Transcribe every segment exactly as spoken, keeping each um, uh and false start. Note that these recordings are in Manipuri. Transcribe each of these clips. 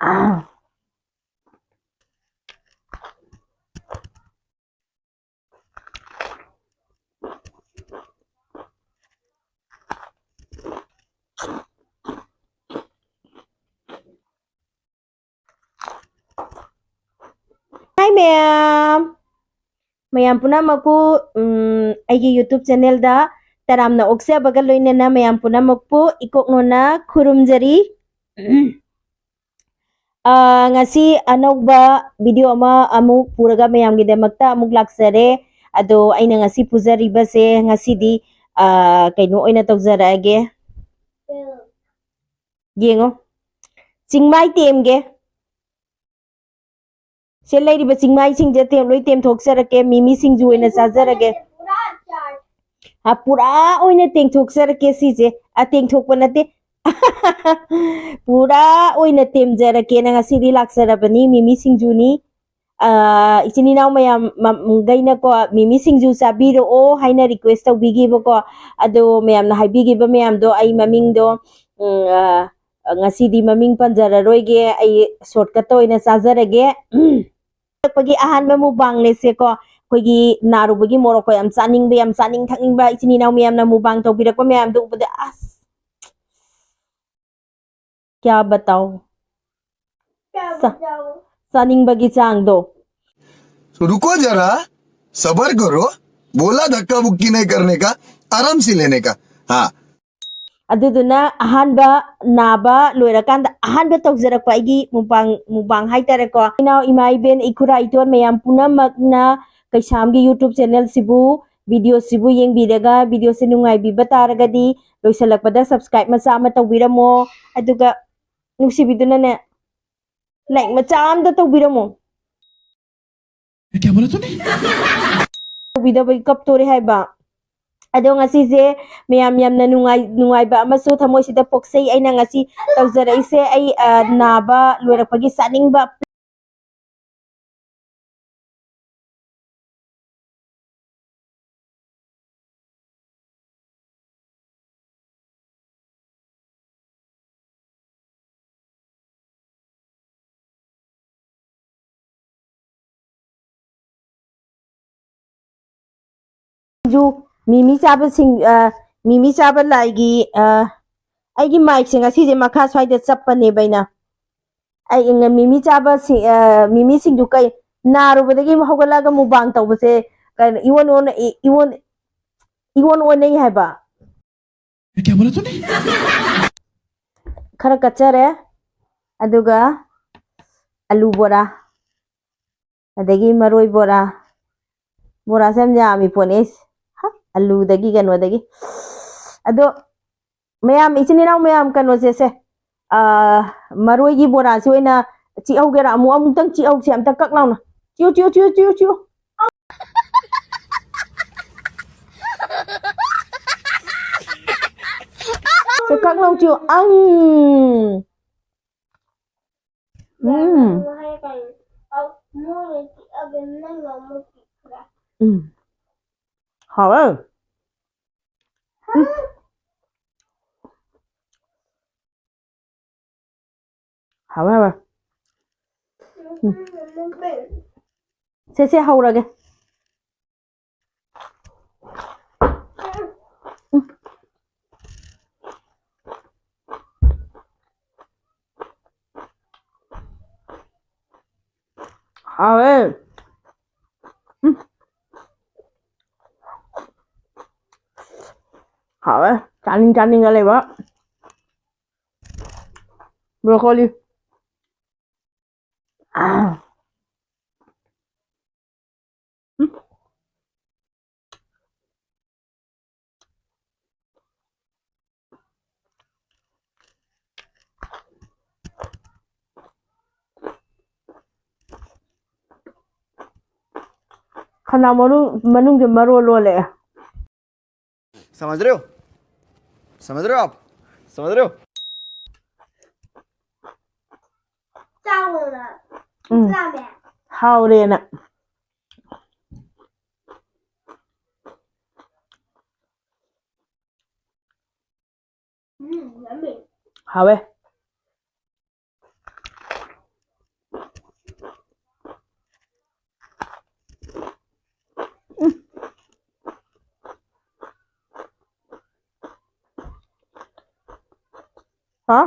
ꯑꯥ꯫ Hi ꯃꯌꯥꯝ꯫ ꯃꯌꯥꯝ ꯄꯨꯝꯅꯃꯛꯄꯨ, ꯎꯝ, ꯑꯩꯒꯤ YouTube channelꯗ ꯇꯔꯥꯝꯅ ꯑꯣꯛꯆꯕꯒ ꯂꯣꯏꯅꯅ ꯃꯌꯥꯝ ꯄꯨꯝꯅꯃꯛꯄꯨ ꯏꯀꯣꯛꯅꯣꯅ ꯈꯨꯔꯨꯝꯖꯔꯤ꯫ ꯑꯥ, ꯉꯁꯤ ꯑꯅꯧꯕ video ꯑꯃ ꯑꯃꯨꯛ ꯄꯨꯔꯒ ꯃꯌꯥꯝꯒꯤꯗꯃꯛꯇ ꯑꯃꯨꯛ ꯂꯥꯛꯆꯔꯦ꯫ ꯑꯗꯣ ꯑꯩꯅ ꯉꯁꯤ ꯄꯨꯖꯔꯤꯕꯁꯦ ꯉꯁꯤꯗꯤ, ꯑꯥ, ꯀꯩꯅꯣ ꯑꯣꯏꯅ ꯇꯧꯖꯔꯛꯑꯒꯦ꯫ ꯌꯦꯡꯉꯣ꯫ ꯆꯤꯡꯃꯥꯏ ꯇꯦꯝꯒꯦ꯫ ꯁꯦ ꯂꯩꯔꯤꯕ ꯆꯤꯡꯃꯥꯏꯁꯤꯡꯁꯦ ꯇꯦꯝ-, ꯂꯣꯏ ꯇꯦꯝꯊꯣꯛꯆꯔꯛꯀꯦ꯫ ꯃꯤꯃꯤ ꯁꯤꯡꯖꯨ ꯑꯣꯏꯅ ꯆꯥꯖꯔꯒꯦ꯫ ꯑ, ꯄꯨꯔꯥ ꯑꯣꯏꯅ ꯇꯦꯡꯊꯣꯛꯆꯔꯛꯀꯦ ꯁꯤꯁꯦ꯫ ꯑ, ꯇꯦꯡꯊꯣꯛꯄ ꯅꯠꯇꯦ꯫ ꯄꯨꯔꯥ ꯑꯣꯏꯅ ꯇꯦꯝꯖꯔꯛꯀꯦꯅ ꯉꯁꯤꯗꯤ ꯂꯥꯛꯆꯔꯕꯅꯤ꯫ ꯃꯤꯃꯤ ꯁꯤꯡꯖꯨꯅꯤ꯫ ꯑ, ꯏꯆꯤꯟ ꯏꯅꯥꯎ ꯃꯌꯥꯝ, ꯃ-, ꯒꯩꯅꯀꯣ, "ꯃꯤꯃꯤ ꯁꯤꯡꯖꯨ ꯆꯥꯕꯤꯔꯛꯑꯣ" ꯍꯥꯏꯅ request ꯇꯧꯕꯤꯈꯤꯕꯀꯣ꯫ ꯑꯗꯣ ꯃꯌꯥꯝꯅ ꯍꯥꯏꯕꯤꯈꯤꯕ ꯃꯌꯥꯝꯗꯣ ꯑꯩ ꯃꯃꯤꯡꯗꯣ, ꯎꯝ, ꯑ, ꯉꯁꯤꯗꯤ ꯃꯃꯤꯡ ꯄꯟꯖꯔꯔꯣꯏꯒꯦ, ꯑꯩ shortcutꯇ ꯑꯣꯏꯅ ꯆꯥꯖꯔꯒꯦ꯫ ꯄꯒꯤ ꯑꯍꯥꯟꯕ mukbangꯅꯦꯁꯦꯀꯣ꯫ ꯑꯩꯈꯣꯏꯒꯤ ꯅꯥꯔꯨꯕꯒꯤ ꯃꯣꯔꯣꯛꯀ ꯌꯥꯝ ꯆꯥꯅꯤꯡꯕ, ꯌꯥꯝ ꯆꯥꯅꯤꯡ ꯊꯛꯅꯤꯡꯕ ꯏꯆꯤꯟ ꯏꯅꯥꯎ ꯃꯌꯥꯝꯅ mukbang ꯇꯧꯕꯤꯔꯛꯄ ꯃꯌꯥꯝꯗꯣ ꯎꯕꯗ ꯑꯁ, क्या बताऊं? ꯆꯥ-, ꯆꯥꯅꯤꯡꯕꯒꯤ ꯆꯥꯡꯗꯣ꯫ रुको जरा, सबर करो, बोला धक्का मुक्की नहीं करने का, आराम से लेने का। हाँ। ꯑꯗꯨꯗꯨꯅ ꯑꯍꯥꯟꯕ ꯅꯥꯕ ꯂꯣꯏꯔꯀꯥꯟꯗ ꯑꯍꯥꯟꯕ ꯇꯧꯖꯔꯛꯄ ꯑꯩꯒꯤ mukbang, mukbang ꯍꯥꯏꯇꯥꯔꯦꯀꯣ꯫ ꯏꯅꯥꯎ, ꯏꯃꯥ, ꯏꯕꯦꯟ, ꯏꯈꯨꯔꯥ, ꯏꯇꯣꯟ ꯃꯌꯥꯝ ꯄꯨꯝꯅꯃꯛꯅ ꯀꯩꯁꯥꯝꯒꯤ YouTube channelꯁꯤꯕꯨ, videoꯁꯤꯕꯨ ꯌꯦꯡꯕꯤꯔꯒ videoꯁꯦ ꯅꯨꯡꯉꯥꯏꯕꯤꯕ ꯇꯥꯔꯒꯗꯤ ꯂꯣꯏꯁꯤꯜꯂꯛꯄꯗ subscribe ꯃꯆꯥ ꯑꯃ ꯇꯧꯕꯤꯔꯝꯃꯣ꯫ ꯑꯗꯨꯒ ꯅꯨꯡꯁꯤꯕꯤꯗꯨꯅꯅꯦ, like ꯃꯆꯥ ꯑꯃꯇ ꯇꯧꯕꯤꯔꯝꯃꯣ꯫ क्या बोला तूने? ꯇꯧꯕꯤꯗꯕꯒꯤ ꯀꯞꯇꯣꯔꯦ ꯍꯥꯏꯕ꯫ ꯑꯗꯣ ꯉꯁꯤꯁꯦ ꯃꯌꯥꯝ ꯌꯥꯝꯅ ꯅꯨꯡꯉꯥꯏ-, ꯅꯨꯡꯉꯥꯏꯕ ꯑꯃꯁꯨ ꯊꯃꯣꯏꯁꯤꯗ ꯄꯣꯛꯆꯩ꯫ ꯑꯩꯅ ꯉꯁꯤ ꯇꯧꯖꯔꯛꯏꯁꯦ, ꯑꯩ, ꯑ, ꯅꯥꯕ ꯂꯣꯏꯔꯛꯄꯒꯤ ꯆꯥꯅꯤꯡꯕ ꯃꯤꯃꯤ ꯆꯥꯕꯁꯤꯡ, ꯑ, ꯃꯤꯃꯤ ꯆꯥꯕ ꯂꯥꯏꯒꯤ, ꯑ, ꯑꯩꯒꯤ ꯃꯥꯏꯛꯁꯦ ꯉꯁꯤꯁꯦ ꯃꯈꯥ ꯁ꯭ꯋꯥꯏꯗ ꯆꯞꯄꯅꯦꯕ ꯑꯩꯅ꯫ ꯑꯩ ꯉ-, ꯃꯤꯃꯤ ꯆꯥꯕ ꯁꯤ-, ꯑ, ꯃꯤꯃꯤ ꯁꯤꯡꯖꯨ ꯀꯩ, ꯅꯥꯔꯨꯕꯗꯒꯤ ꯑꯃꯨꯛ ꯍꯧꯒꯠꯂꯛꯑꯒ ꯃꯨꯛꯕꯥꯡ ꯇꯧꯕꯁꯦ ꯀꯩꯅꯣ, ꯏꯑꯣꯟ ꯑꯣꯟꯅ-, ꯏ-, ꯏꯑꯣꯟ, ꯏꯑꯣꯟ ꯑꯣꯟꯅꯩ ꯍꯥꯏꯕ꯫ क्या बोला तूने? ꯈꯔ ꯀꯠꯆꯔꯦ, ꯑꯗꯨꯒ ꯑꯂꯨ ꯕꯣꯔꯥ, ꯑꯗꯒꯤ ꯃꯔꯣꯏ ꯕꯣꯔꯥ, ꯕꯣꯔꯥꯁꯦ ꯌꯥꯝ ꯌꯥꯝꯃꯤ ꯄꯣꯠꯅꯤ꯫ ꯍ, ꯑꯂꯨꯗꯒꯤ ꯀꯩꯅꯣꯗꯒꯤ꯫ ꯑꯗꯣ ꯃꯌꯥꯝ, ꯏꯆꯤꯟ ꯏꯅꯥꯎ ꯃꯌꯥꯝ, ꯀꯩꯅꯣꯁꯦ ꯁꯦ, ꯑ, ꯃꯔꯣꯏꯒꯤ ꯕꯣꯔꯥꯁꯤ ꯑꯣꯏꯅ ꯆꯤꯛꯍꯧꯒꯦꯔꯥ? ꯑꯃꯨꯛ ꯑꯃꯨꯛꯇꯪ ꯆꯤꯛꯍꯧꯁꯦ, ꯑꯝꯇ ꯀꯛ ꯂꯥꯎꯅ꯫ ꯆꯤꯛꯎ, ꯆꯤꯛꯎ, ꯆꯤꯛꯎ, ꯆꯤꯛꯎ, ꯆꯤꯛꯎ꯫ ꯁꯦ, ꯀꯛ ꯂꯥꯎ ꯆꯤꯛꯎ꯫ ꯑꯪ! ꯎꯝ꯫ ꯎꯝ꯫ ꯍꯥꯎꯋꯦ꯫ ꯎꯝ꯫ ꯍꯥꯎꯋꯦ, ꯍꯥꯎꯋꯦ꯫ ꯎꯝ꯫ ꯁꯦ, ꯁꯦ, ꯍꯧꯔꯒꯦ꯫ ꯎꯝ꯫ ꯍꯥꯎꯋꯦ꯫ ꯎꯝ꯫ ꯍꯥꯎꯋꯦ꯫ ꯆꯥꯅꯤꯡ ꯆꯥꯅꯤꯡꯉ ꯂꯩꯕ꯫ ꯕ꯭ꯔꯣꯀꯣꯂꯤ꯫ ꯑꯥ꯫ ꯎꯝ꯫ ꯈꯅꯥꯎ ꯃꯅꯨꯡ, ꯃꯅꯨꯡꯁꯦ ꯃꯔꯣ ꯂꯣꯜꯂꯛꯑꯦ꯫ समझ रहे हो? समझ रहे हो आप? समझ रहे हो? ꯆꯥꯎꯅ꯫ ꯎꯝ꯫ ꯂꯥꯝꯃꯦ꯫ ꯍꯥꯎꯔꯦꯅ꯫ ꯎꯝ, ꯌꯝꯃꯤ꯫ ꯍꯥꯎꯋꯦ꯫ ꯎꯝ꯫ ꯍꯥ?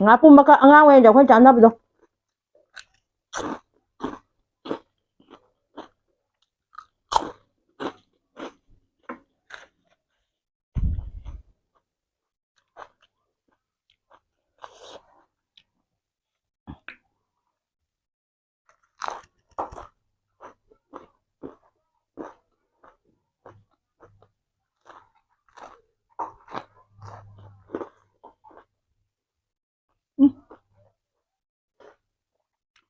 ꯉꯥ ꯄꯨꯝꯕ ꯀ-, ꯑꯉꯥꯡ ꯑꯣꯏꯔꯤꯉꯩꯗ ꯑꯩꯈꯣꯏ ꯆꯥꯅꯕꯗꯣ꯫ ꯎꯝ꯫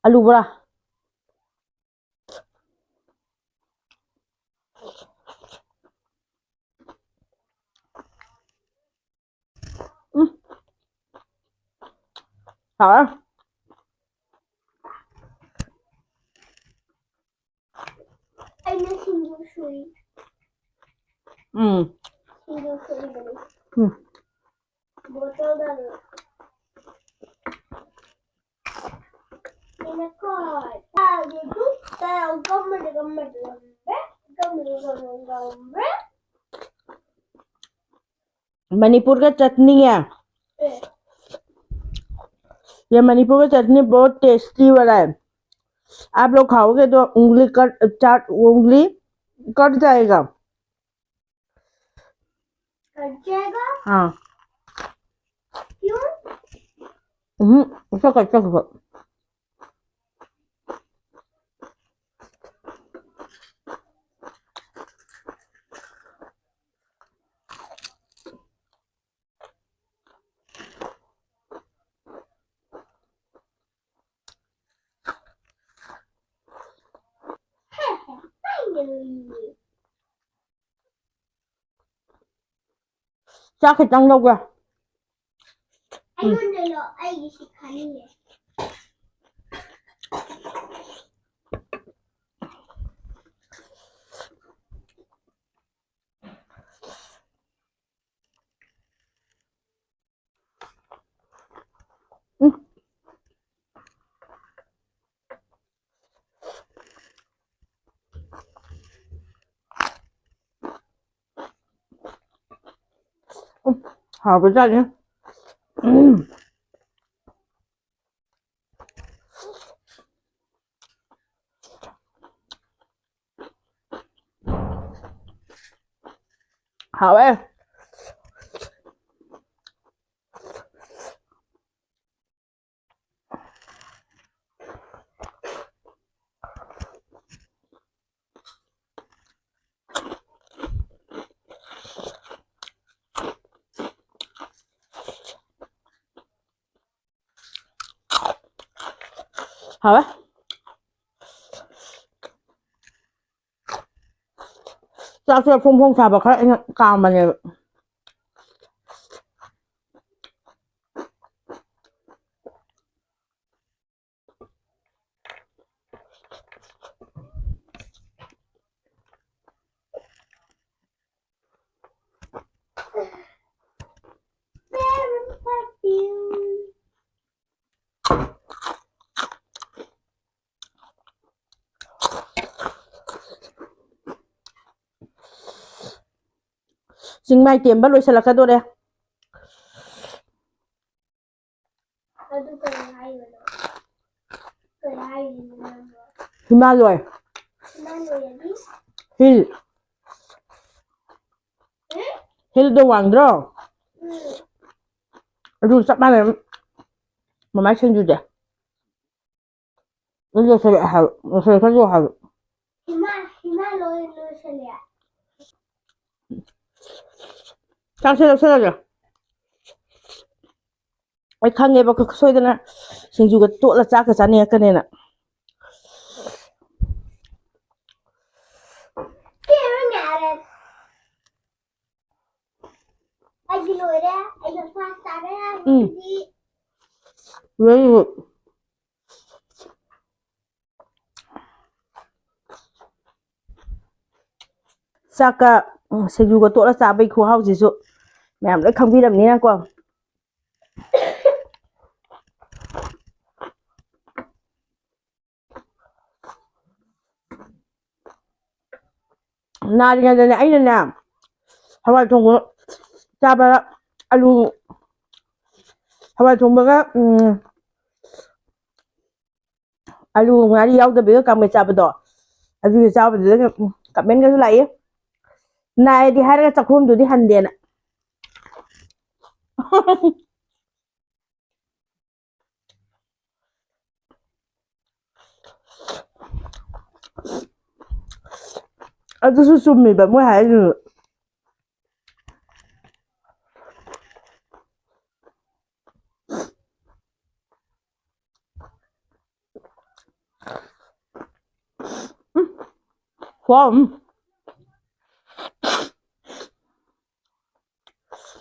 ꯑꯂꯨ ꯕꯣꯔꯥ꯫ ꯎꯝ꯫ ꯍꯥꯎꯔꯦ꯫ ꯑꯩꯅ ꯁꯤꯡꯖꯨ ꯁꯨꯏ꯫ ꯎꯝ꯫ ꯁꯤꯡꯖꯨ ꯁꯨꯏꯕꯅꯤ꯫ ꯎꯝ꯫ ꯕꯣꯇꯜꯗ ꯑꯗꯨꯝ꯫ ꯑꯩꯅ ꯀꯣ, ꯆꯥꯒꯦ ꯑꯗꯨꯝ ꯆꯥꯎ, ꯀꯝꯕꯗ ꯀꯝꯕꯗ ꯉꯝꯕ꯭ꯔꯦ? ꯀꯝꯕꯗ ꯀꯝꯕꯗ ꯉꯝꯕ꯭ꯔꯦ? मणिपुर का चटनी है। ये मणिपुर का चटनी बहुत टेस्टी वाला है। आप लोग खाओगे तो उंगली कट, चाट, उंगली कट जाएगा। कट जाएगा? हाँ। क्यों? हम्म, उसका कच्चा फल। ꯆꯥꯛ ꯈꯤꯇꯪ ꯂꯧꯒꯦ꯫ ꯎꯝ꯫ ꯑꯩꯉꯣꯟꯗ ꯂꯣ, ꯑꯩꯒꯤꯁꯤ ꯈꯥꯅꯤꯡꯉꯦ꯫ ꯎꯝ꯫ ꯍꯥꯎꯕꯖꯥꯠꯅꯤ꯫ ꯍꯥꯎꯋꯦ꯫ ꯍꯥꯎꯋꯦ꯫ ꯆꯥꯛꯁꯦ ꯐꯣꯡ ꯐꯣꯡ ꯁꯥꯕ ꯈꯔ ꯑꯩꯅ ꯀꯥꯝꯕꯅꯦꯕ꯫ ꯆꯤꯡꯃꯥꯏ ꯇꯦꯝꯕ ꯂꯣꯏꯁꯤꯜꯂꯛꯀꯗꯣꯔꯦ꯫ ꯑꯗꯨ ꯀꯔꯤ ꯍꯥꯏꯕꯅꯣ? ꯀꯔꯤ ꯍꯥꯏꯔꯤꯅꯣ ꯅꯪꯕꯣ? ꯍꯤꯃꯥꯂꯣꯏ꯫ ꯍꯤꯃꯥꯂꯣꯏ ꯑꯗꯤ? ꯍꯤꯜ꯫ ꯎꯝ? ꯍꯤꯜꯗꯣ ꯋꯥꯡꯗ꯭ꯔꯣ? ꯎꯝ꯫ ꯑꯗꯨ ꯆꯞ ꯃꯥꯟꯅꯩ꯫ ꯃꯃꯥꯏ ꯁꯤꯡꯖꯨꯗꯤ꯫ ꯑꯗꯨ ꯂꯣꯏꯁꯤꯜꯂꯛꯑꯦ ꯍꯥꯏꯕ꯫ ꯂꯣꯏꯁꯤꯜꯂꯛꯀꯅꯨ ꯍꯥꯏꯕ꯫ ꯍꯤꯃꯥ-, ꯍꯤꯃꯥꯂꯣꯏ ꯂꯣꯏꯁꯤꯜꯂꯛꯑꯦ꯫ ꯆꯥꯛꯁꯦ ꯂꯧꯁꯤꯜꯂꯒꯦ꯫ ꯑꯩ ꯈꯪꯉꯦꯕ, ꯁꯣꯏꯗꯅ ꯁꯤꯡꯖꯨꯒ ꯇꯣꯠꯂ ꯆꯥꯛꯀ ꯆꯥꯅꯤꯡꯉꯛꯀꯅꯦꯅ꯫ ꯑꯩꯗꯤ ꯂꯣꯏꯔꯦ꯫ ꯑꯩ ꯕ꯭ꯔꯦꯛꯐꯥꯁ ꯆꯥꯕ ꯌꯥꯔꯦ꯫ ꯎꯝ꯫ ꯑꯗꯨꯗꯤ ꯂꯣꯏꯔꯦ꯫ ꯆꯥꯛꯀ, ꯎꯝ, ꯁꯤꯡꯖꯨꯒ ꯇꯣꯠꯂ ꯆꯥꯕꯩ ꯈꯨꯍꯥꯎꯁꯤꯁꯨ ꯃꯌꯥꯝ ꯂꯣꯏ ꯈꯪꯕꯤꯔꯝꯅꯤꯅꯀꯣ꯫ ꯅꯥꯔꯤꯉꯩꯗꯅꯦ ꯑꯩꯅꯅꯦ ꯍꯋꯥꯏ ꯊꯣꯡꯕ ꯆꯥꯕ ꯑꯂꯨ, ꯍꯋꯥꯏ ꯊꯣꯡꯕꯒ, ꯎꯝ, ꯑꯂꯨ ꯉꯥꯔꯤ ꯌꯥꯎꯗꯕꯤꯒ ꯀꯥꯡꯃꯦꯠ ꯆꯥꯕꯗꯣ, ꯑꯗꯨꯒꯤ ꯆꯥꯕꯗꯨꯗ ꯀꯃꯦꯟꯒꯁꯨ ꯂꯥꯛꯏ, "ꯅꯥꯏꯗꯤ ꯍꯥꯏꯔꯒ ꯆꯥꯛꯈꯨꯝꯗꯨꯗꯤ ꯍꯟꯗꯦꯅ"꯫ ꯑꯗꯨꯁꯨ ꯆꯨꯝꯃꯤꯕ ꯃꯣꯏ ꯍꯥꯏꯔꯤꯗꯨ꯫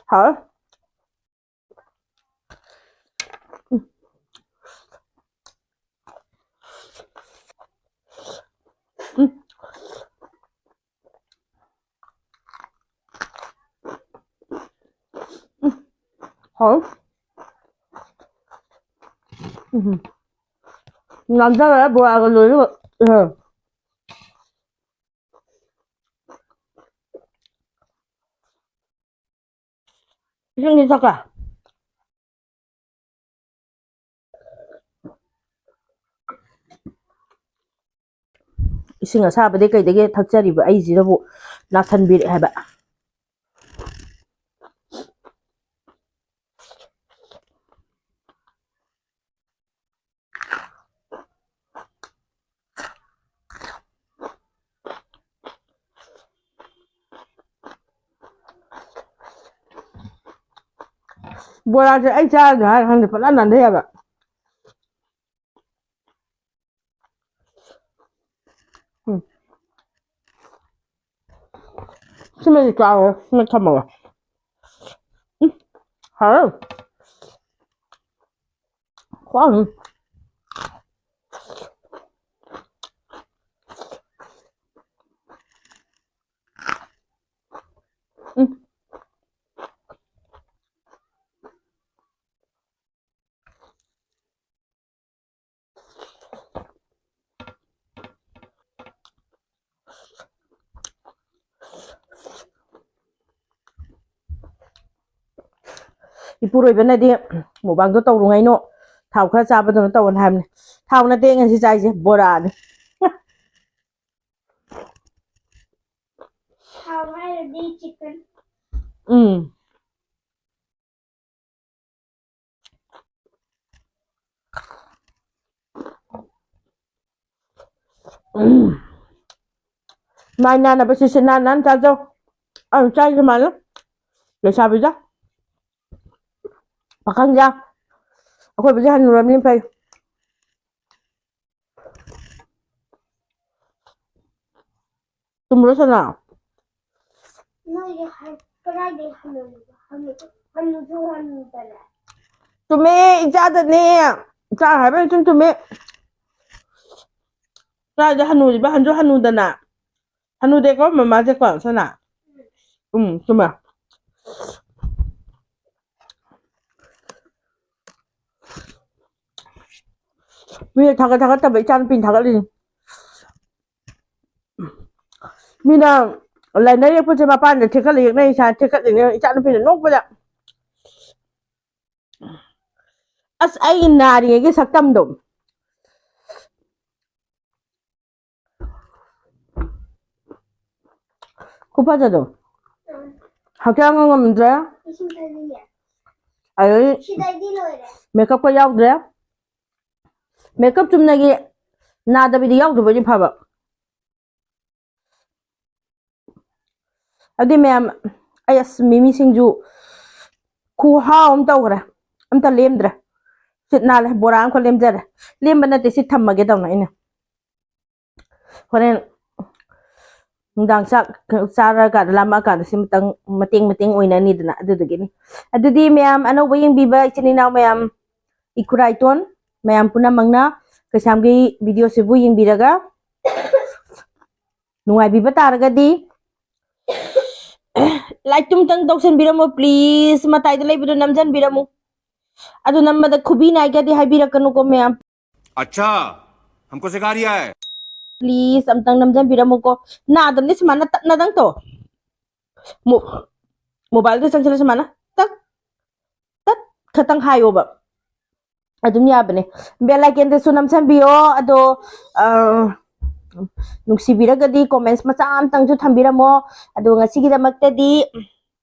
ꯍꯥꯎ꯫ ꯎꯝ꯫ ꯎꯝ꯫ ꯍꯥꯎ꯫ ꯎꯝ꯫ ꯉꯥꯡꯊꯔꯦ ꯕꯣꯔꯥꯒ ꯂꯣꯏꯅꯃꯛ꯫ ꯎꯝ꯫ ꯏꯁꯤꯡꯗꯤ ꯊꯛꯀꯦ꯫ ꯏꯁꯤꯡ ꯑꯁꯥꯕꯗꯤ ꯀꯩꯗꯒꯤ ꯊꯛꯆꯔꯤꯕ ꯑꯩꯁꯤꯗꯕꯨ ꯅꯥꯁꯟꯕꯤꯔꯛꯑꯦ ꯍꯥꯏꯕ꯫ ꯕꯣꯔꯥꯁꯦ ꯑꯩ ꯆꯥꯔꯁꯨ ꯍꯥꯏꯔ ꯈꯪꯗꯦ, ꯐꯖꯅ ꯅꯥꯟꯊꯩ ꯍꯥꯏꯕ꯫ ꯎꯝ꯫ ꯁꯤꯃꯗꯤ ꯆꯥꯔꯣꯏ, ꯁꯤꯃ ꯊꯝꯃꯒ꯫ ꯎꯝ꯫ ꯍꯥꯎꯋꯦ꯫ ꯈ꯭ꯋꯥꯡ꯫ ꯎꯝ꯫ ꯏꯄꯨꯔꯣꯏꯕꯅꯗꯤ ꯃꯨꯛꯕꯥꯡꯗꯣ ꯇꯧꯔꯨꯉꯩꯅꯣ ꯊꯥꯎ ꯈꯔ ꯆꯥꯕꯗꯧꯅ ꯇꯧꯑꯣꯅ ꯍꯥꯏꯕꯅꯦ꯫ ꯊꯥꯎ ꯅꯠꯇꯦ ꯉꯁꯤ ꯆꯥꯏꯁꯦ, ꯕꯣꯔꯥꯅꯤ꯫ ꯊꯥꯎ ꯍꯥꯏꯔꯗꯤ chicken꯫ ꯎꯝ꯫ ꯎꯝ꯫ ꯃꯥꯏ ꯅꯥꯟꯅꯕ ꯁꯤꯠ ꯁꯤꯠ ꯅꯥꯟ ꯅꯥꯟ ꯆꯥꯖꯧ꯫ ꯑꯩ ꯆꯥꯏꯁꯦ ꯃꯥꯜꯂꯦ꯫ ꯂꯩꯁꯥꯕꯤꯗ꯫ ꯄꯥꯈꯪꯗ꯫ ꯑꯩꯈꯣꯏꯕꯨꯗꯤ ꯍꯟꯅꯨꯔꯕꯅꯤꯅ ꯐꯩ꯫ ꯆꯨꯝꯕ꯭ꯔꯣ ꯁꯅꯥ? ꯅꯣꯏꯒꯤ ꯍ-, ꯀꯗꯥꯏꯗꯩ ꯍꯅꯨꯔꯤꯕ? ꯍꯅꯨ-, ꯍꯅꯨꯁꯨ ꯍꯅꯨꯗꯅ꯫ ꯆꯨꯝꯃꯦ, ꯏꯆꯥꯗꯅꯦ꯫ ꯏꯆꯥ ꯍꯥꯏꯕ ꯏꯆꯨꯝ ꯆꯨꯝꯃꯦ꯫ ꯀꯗꯥꯏꯗ ꯍꯅꯨꯔꯤꯕ? ꯍꯟꯁꯨ ꯍꯅꯨꯗꯅ꯫ ꯍꯅꯨꯗꯦꯀꯣ ꯃꯃꯥꯁꯦꯀꯣ, ꯁꯅꯥ? ꯎꯝ, ꯆꯨꯝꯃꯦ꯫ ꯃꯤꯅ ꯊꯥꯒꯠ ꯊꯥꯒꯠꯇꯕ ꯏꯆꯥꯅꯨꯄꯤꯅ ꯊꯥꯒꯠꯂꯤꯅꯤ꯫ ꯃꯤꯅ ꯂꯥꯏꯅ ꯌꯦꯛꯄꯁꯦ ꯃꯄꯥꯟꯗ ꯊꯦꯛꯀꯠꯂ ꯌꯦꯛꯅꯩ, ꯏꯁꯥꯅ ꯊꯦꯛꯀꯠꯂꯤꯅꯦ ꯏꯆꯥꯅꯨꯄꯤꯅ ꯅꯣꯛꯄꯗ꯫ ꯑꯁ, ꯑꯩꯒꯤ ꯅꯥꯔꯤꯉꯩꯒꯤ ꯁꯛꯇꯝꯗꯣ꯫ ꯈꯨꯐꯖꯗꯣ꯫ ꯍꯛꯆꯥꯡꯒ ꯉꯝꯗ꯭ꯔꯦ꯫ ꯏꯁꯤꯡ ꯊꯛꯅꯤꯡꯉꯦ꯫ ꯑꯗꯩ ꯁꯤꯗꯩꯗꯤ ꯂꯣꯏꯔꯦ꯫ Makeupꯀ ꯌꯥꯎꯗ꯭ꯔꯦ꯫ Makeup ꯆꯨꯝꯅꯒꯤ ꯅꯥꯗꯕꯤꯗ ꯌꯥꯎꯗꯕ ꯑꯣꯏꯗꯤ ꯐꯕ꯫ ꯑꯗꯨꯗꯤ ꯃꯌꯥꯝ, ꯑꯩ ꯑꯁ ꯃꯤꯃꯤ ꯁꯤꯡꯖꯨ ꯈꯨꯍꯥꯎ ꯑꯃ ꯇꯧꯈ꯭ꯔꯦ꯫ ꯑꯝꯇ ꯂꯦꯝꯗ꯭ꯔꯦ꯫ ꯁꯤꯠ ꯅꯥꯜꯂꯦ, ꯕꯣꯔꯥ ꯑꯃꯈꯛ ꯂꯦꯝꯖꯔꯦ꯫ ꯂꯦꯝꯕ ꯅꯠꯇꯦ, ꯁꯤ ꯊꯝꯃꯒꯦ ꯇꯧꯅ ꯑꯩꯅ꯫ ꯍꯣꯔꯦꯟ ꯅꯨꯡꯗꯥꯡ ꯆꯥꯛ ꯆꯥꯔꯀꯥꯟꯗ, ꯂꯥꯝꯃꯛꯑꯀꯥꯟꯗ ꯁꯤꯃꯇꯪ ꯃꯇꯦꯡ ꯃꯇꯦꯡ ꯑꯣꯏꯅꯅꯤꯗꯅ, ꯑꯗꯨꯗꯨꯒꯤꯅꯤ꯫ ꯑꯗꯨꯗꯤ ꯃꯌꯥꯝ ꯑꯅꯧꯕ ꯌꯦꯡꯕꯤꯕ ꯏꯆꯤꯟ ꯏꯅꯥꯎ ꯃꯌꯥꯝ, ꯏꯈꯨꯔꯥꯏꯇꯣꯟ ꯃꯌꯥꯝ ꯄꯨꯝꯅꯃꯛꯅ ꯀꯩꯁꯥꯝꯒꯤ videoꯁꯤꯕꯨ ꯌꯦꯡꯕꯤꯔꯒ ꯅꯨꯡꯉꯥꯏꯕꯤꯕ ꯇꯥꯔꯒꯗꯤ like ꯇꯨꯝꯇꯪ ꯇꯧꯁꯟꯕꯤꯔꯝꯃꯣ please꯫ ꯃꯇꯥꯏꯗ ꯂꯩꯕꯗꯣ ꯅꯝꯖꯟꯕꯤꯔꯝꯃꯨ꯫ ꯑꯗꯨ ꯅꯝꯕꯗ ꯈꯨꯕꯤ ꯅꯥꯏꯒꯗꯤ ꯍꯥꯏꯕꯤꯔꯛꯀꯅꯨꯀꯣ ꯃꯌꯥꯝ꯫ अच्छा, हमको सिखा रिया है। Please, ꯑꯝꯇꯪ ꯅꯝꯖꯟꯕꯤꯔꯝꯃꯨꯀꯣ꯫ ꯅꯥꯗꯕꯅꯤ ꯁꯨꯃꯥꯏꯅ ꯇꯞꯅꯗꯪ ꯇꯧ꯫ ꯃꯣ-, mobileꯗ ꯆꯪꯁꯤꯜꯂ ꯁꯨꯃꯥꯏꯅ ꯇꯛ꯫ ꯈꯇꯪ ꯍꯥꯏꯌꯣꯕ, ꯑꯗꯨꯝ ꯌꯥꯕꯅꯦ꯫ Bell icon ꯗꯁꯨ ꯅꯝꯁꯟꯕꯤꯌꯣ꯫ ꯑꯗꯣ ꯑ, ꯅꯨꯡꯁꯤꯕꯤꯔꯒꯗꯤ comments ꯃꯆꯥ ꯑꯝꯇꯪꯁꯨ ꯊꯝꯕꯤꯔꯝꯃꯣ꯫ ꯑꯗꯣ ꯉꯁꯤꯒꯤꯗꯃꯛꯇꯗꯤ